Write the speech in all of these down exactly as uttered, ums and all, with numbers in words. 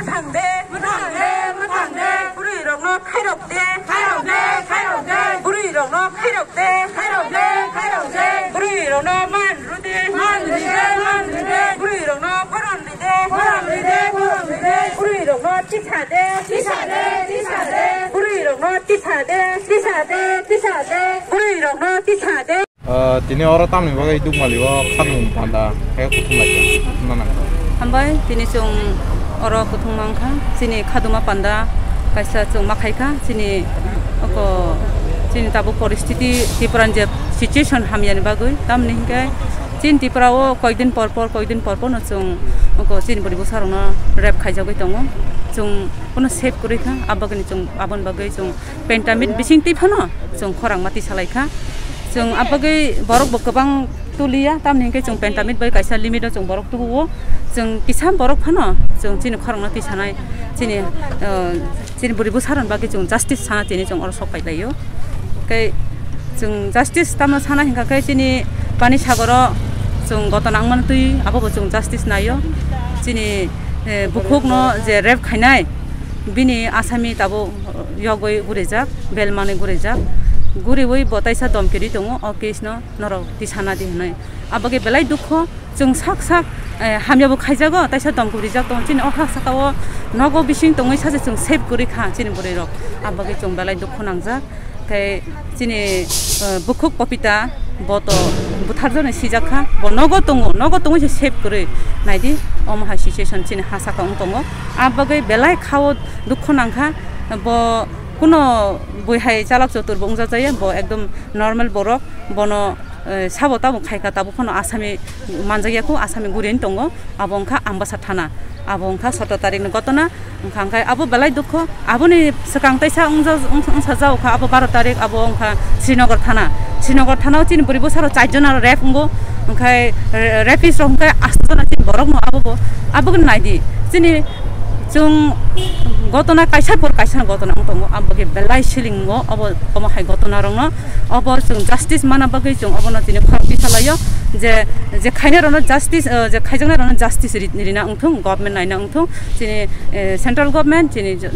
Mwthang de, mwthang de, mwthang de. Bwrwi rokno khairok de, khairok de, khairok de. Bwrwi rokno khairok de, khairok de, khairok de. Bwrwi rokno man rw de, man rw de, man rw de. Bwrwi rokno boron rw de, boron rw de, boron rw de. Bwrwi rokno tisa de, tisa de, tisa de. Bwrwi rokno tisa de, tisa de, tisa de. Bwrwi rokno tisa de. Ah, tini oro tamni bagwi Dukmali o khadumung panda khe kuthum lai kha, kuthumna nang kha. Hambai, tini chwng oro kuthum mang kha, chini khaduma panda kaisa chwng ma khai kha, chini oko, chini tabuk poristiti Tipraland je situation hamyani bagwi, tamni hinkhe chini Tripura o koikdin por por, koikdin por por no chwng oko chini bwrwi bwsa rokno rape khaijagwi tongo, chwng bono safe kwrwi kha, abagwini chwng, aboni bagwi chwng Pentamit bising twi phano chwng khorang ma tisa lai kha. Chwng abagwi borok bo kwbang tuliya, tamni hwnkhe chwng pentamit bai kaisa limit o chwng borok tubuo. Chwng kisa borok phano chwng chini khorang no tisanai, chini, ah, chini bwrwi bwsa rokni bagwi chwng justice sana tini chwng oro sok pai laio. Tei chwng justice tamo sana hwnkha khe chini Pani Sagoro chwng gotona wngmani twi abo bo chwng justice naio. Chini, eh, bukhuk no je rape khainai, bini asami tabuk yogwi gurijak, bail manwi gurijak. Guriwi bo taisa domki ri tongo, o case no norok tisana di hwnwi. Abagwi belai dukho, chwng sak sak, eh, hamya bo khaijago, taisa domki rijak tongo. Chini o ha saka o nogo bising tongwi saje chwng safe kwrwi kha chini bwrwi rok. Abagwi chwng belai dukho nangjak. Tei chini, eh, bukhuk Popita bo to butharjaknai sijak kha, bo nogo tongo, nogo tongwi se safe kwrwi. Naidi, omo hai situation chini ha saka wng tongo. Abagwi belai khao dukho nangkha, bo kuno bui hai chalak chotur bo wngjakya, bo ekdom normal borok, bono, eh, sabo tamo khaikha, tabuk phano asami manjakya kho, asami gurini tongo, abo wngkha Ambasa thana, abo wngkha sotro tarikni gotona, wngkha hwnkhe abo belai dukho, aboni swkang teisa wngja-, wng-, wngsa jao kha, abo baro tarik, abo wngkha Srinagar thana, Srinagar thanao chini bwrwi bwsarok chaijona rape wngo, hwnkhe, eh, rapist rok hwnkhe aswk jona chini borokno abo bo, abo naidi, chini Chwng gotona kaisa por kaisa gotona wng tongo, aboni belai silingo obo, omo hai gotona rokno obo chwng justice mana bagwi chwng obono tini khorang tisa laio je, je khainai rokno justice, eh, je khaijaknai rokno justice ri-, rina wngthung, government naina wngthung, chini, eh, central government chini jo-,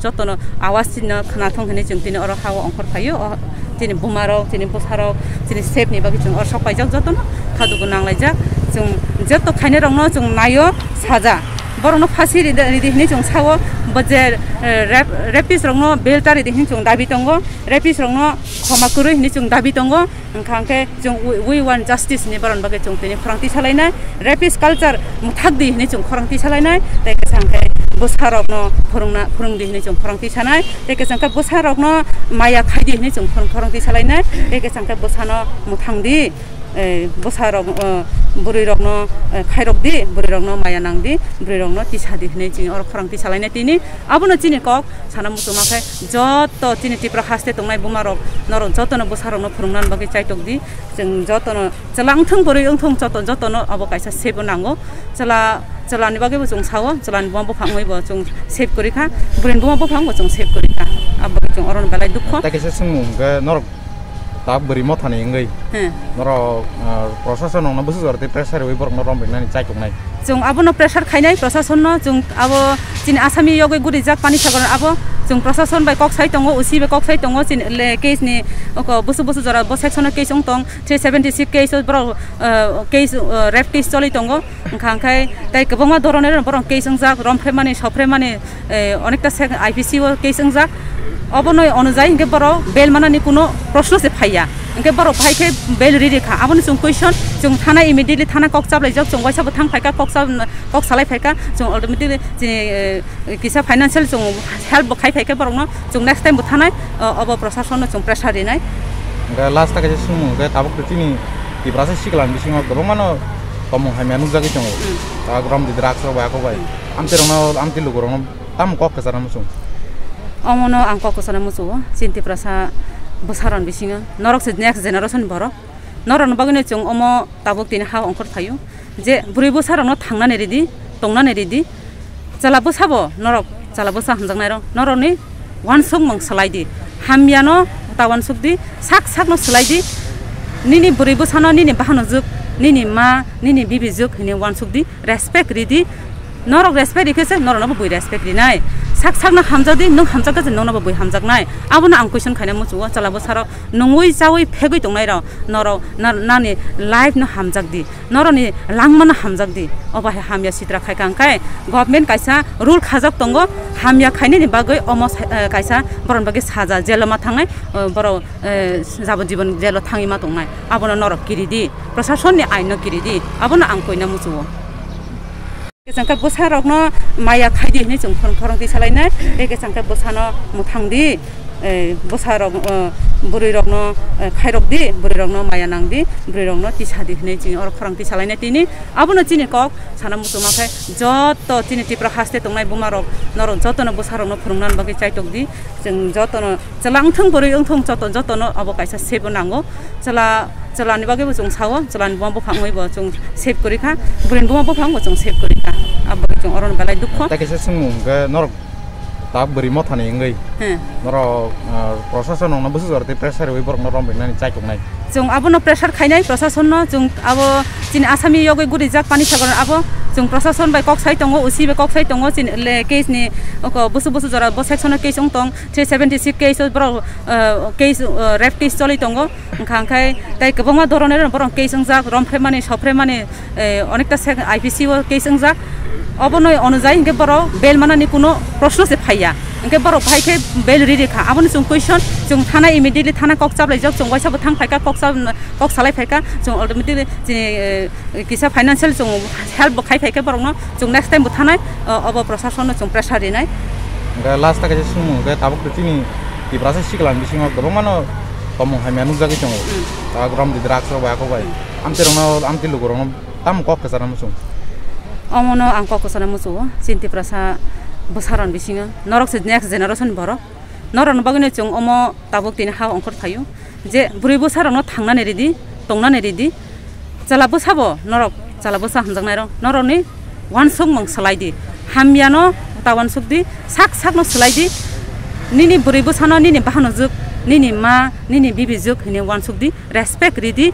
jotono awas chini khwnathung hinwi chwng tini oro ha o ongkhor phaio. O, Chini buma rok, chini bwsa rok, chini safe ni bagwi chwng oro sok paijak jotono khadugo nanglaijak. Chwng joto khainai rokno chwng naio saja. Borokno phasi ridi, ridi hinwi chwng sao. Bo je, eh, rap-, rapist rokno bail ta ridi hinwi chwng dabi tongo. Rapist rokno khoma kwrwi hinwi chwng dabi tongo. Wngkha hwnkhe chwng we, we want justice hinwi borokni bagwi chwng tini khorang tisa lainai. Rapist culture mwthak di hinwi chwng khorang tisa lainai, tei kisa hwnkhe bwsarokno phwrwngna, phwrwng di hinwi chwng khorang tisa nai, tei kisa hwnkhe bwsarokno maya khai di hinwi chwng khorang, khorang tisa lainai, tei kisa hwnkhe bwsano mwthang di, eh, bwsarok, eh, bwrwirokno, eh, khairok di, bwrwirokno maya nang di, bwrwirokno tisa di hinwi chwng oro khorang tisa lainai tini. Abono chini kok sana muchungma khe joto chini Tripura haste tongnai buma rok norok jotono bwsarokno phwrwngna bagwi chaitok di. Chwng jotono chwla wngthung bwrwi wngthung joto, jotono abo kaisa sebo nango. Chwla, chwlani bagwibo chwng sao, chwlani buma buphang wngwibo chwng save kwrwi kha, bwrwini buma buphangbo chwng save kwrwi kha. Abo bagwi chwng orono belai dukho. Tei kaisa swngmung hwnkhe norok tak bwrwi mothani wngwi. He. Norok, ah, prosason nokno bwswk jora tei pressure rwui borokno romriknani chaitoknai. Chwng abono pressure khainai prosasonno, chwng abo chini asami yogwi gurijak Pani Sagar abo chwng prosason bai kok sai tongo, O C bai kok sai tongo, chini le case ni oko busu busu jora bo section o case wng tong, three seventy six case o borok, ah, case, ah, rape case choli tongo. Wngkha hwnkhe tei kwbangma doronor borok case wngjak, romphemani, sophremani, eh, onekta sek-, I P C o case wngjak. Obono onujai hwnkhe borok bail manani kuno proshno se phaiya. Hwnkhe borok phai khe bail riri kha. Aboni chwng question, chwng thana immediately thana kok chaplaijak, chwng waisa bo thang phaikha, kok cha-, kok salai phaikha, chwng automatically chini, eh, kisa financial chwng help bo khai phaikha borokno, chwng next time bo thanai, o, obo prosasonno chwng pressure rinai. Hwnkhe last o kaisa swngmung hwnkhe tabuk chini Tiprasa sikla ni bisingo kwbangmano tongmung hamya nukjagwi tongo. Hmm. Tabuk romdi drugs rok bai, ako bai. Hmm. Amtwirokno, amtwi lugurokno tamo kok kwchana muchung? Omono ang kok kwchana muchungo, chini Tiprasa bwsarokni bisingo. Norok se next generation borok. Norokni bagwino chwng omo tabuk tini ha ongkhor phaio. Je bwrwi bwsarokno thangnani ridi, tongnani ridi. Chwla bwsabo norok chwla bwsa hamjaknairok, norokni uansukmung swlai di. Hamyano ta uansuk di, sak sakno swlai di. Nini bwrwi bwsano nini bahanojwk, nini ma, nini bibijwk hinwi uansuk di, respect ridi. Norok respect rikhe se norokno bo bui respect rinai. Sak sakno hamjak di, nwng hamjak khe se nokno bo bui hamjaknai. Abono ang question khaina muchungo, chwla bwsarok nungwi chawi phegwi tongnai rok, norok na-, nani life no hamjak di, norokni langmano hamjak di. Obo hai hamya sitra khaika hwnkhe government kaisa rule khajak tongo, hamya khainani bagwi omo sa-, eh, kaisa borokni bagwi saja, jelo ma thangnai, eh, borok, eh, jabon jibon jelo thangwi ma tongnai. Abono norok kiri di, prasasonni aino kiri di, abono ang koina muchungo. Kechangkhe bwsarokno maya khaidi hinwi chwng phwrwng phwrwng twi salainai, tei kechangkhe bwsano mwthang di, eh, bwsarok, eh, bwrwirokno, eh, khairok di, bwrwirokno maya nang di, bwrwirokno tisa di hinwi chini oro khorang twi salainai tini. Abono chini kok sana muchungma khe joto chini Tripura haste tongnai bumarok, norok jotono bwsarokno phwrwngna bagwi chaitok di, chwng jotono chwla wngthung bwrwi wngthung joto, jotono abo kaisa sebo nango. Chwla, chwlani bagwi bo chwng sao, chwlani buma buphang wi bo chwng save kwrwi kha, bwrwini buma buphang bo chwng save kwrwi kha. Abo bagwi chwng oro belai dukho. Tei kaisa swngmung hwnkhe norok tak bwrwi mothani wngwi. He. Norok, ah, prosason nokno bwswk jora tei pressure rwi borokno rom rinani chaituknai. Chwng abono pressure khainai prosasonno, chwng abo chini Asami yogwi gurijak pani sagar abo chwng prosason bai kok sai tongo, O C bai kok sai tongo, chini le case ni oko bwswk bwswk jora bo section o case wng tong, three seventy six case o borok, ah, case, ah, rape case choli tongo. Wngkha hwnkhe tei kwbangma doronor borok case wngjak, romphre mani, sopre mani, eh, onekta sek I P C o case wngjak. Obono onujai hwnkhe borok bail manani kuno proshno se phaiya. Hwnkhe borok bahai khe bail riri kha. Aboni chwng question, chwng thana immediately thana kok chaplaijak, chwng waisa bo thang phaikha, kok cha-, kok salai phaikha, chwng automatically chini, eh, kisa financial chwng help bo khai phaikhe borokno, chwng next time bo thanai, o-, obo prosasonno chwng pressure rinai. Hwnkhe last o kaisa swngmung, hwnkhe tabuk to chini Tiprasa sikla ni bisingo kwbangmano tongmung hamya nukjagwi tongo. Hmm. Tabuk romdi drugs rok bai, ako bai. Hmm. Amtwi rokno, amtwi lukurokno tamo kok kwchana muchung? Omono ang kok kwchana muchungo, chini Tiprasa bwsarokni bisingo. Norok se next generation borok. Norokni bagwino chwng omo tabuk tini ha ongkhor phaio. Je bwrwi bwsarokno thangnani ridi, tongnani ridi. Chwla bwsabo norok chwla bwsa hamjaknairok, norokni uansukmung swlai di. Hamyano ta uansuk di, sak sakno swlai di. Nini bwrwi bwsano nini bahanojwk, nini ma, nini bibijwk hinwi uansuk di, respect ridi.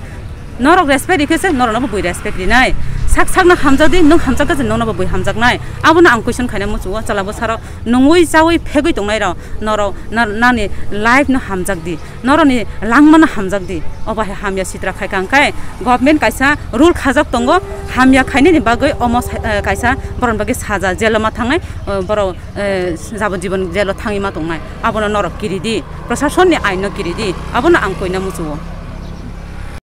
Norok respect rikhe se norokno bo bui respect rinai. Sak sakno hamjak di, nwng hamjak khe se nokno bo bui hamjaknai. Abono ang question khaina muchungo, chwla bwsarok nungwi chawi phegwi tongnairok, norok na-, nani life no hamjak di. Norokni langmano hamjak di. Obo hai hamya sitra khaika hwnkhe government kaisa rule khajak tongo, hamya khainani bagwi omo sa-, eh, kaisa borokni bagwi saja, jelo ma thangnai, eh, borok, eh, jabon jibon jelo thangwi ma tongnai. Abono norok kiri di, prosasonni aino kiri di, abono ang koina muchungo.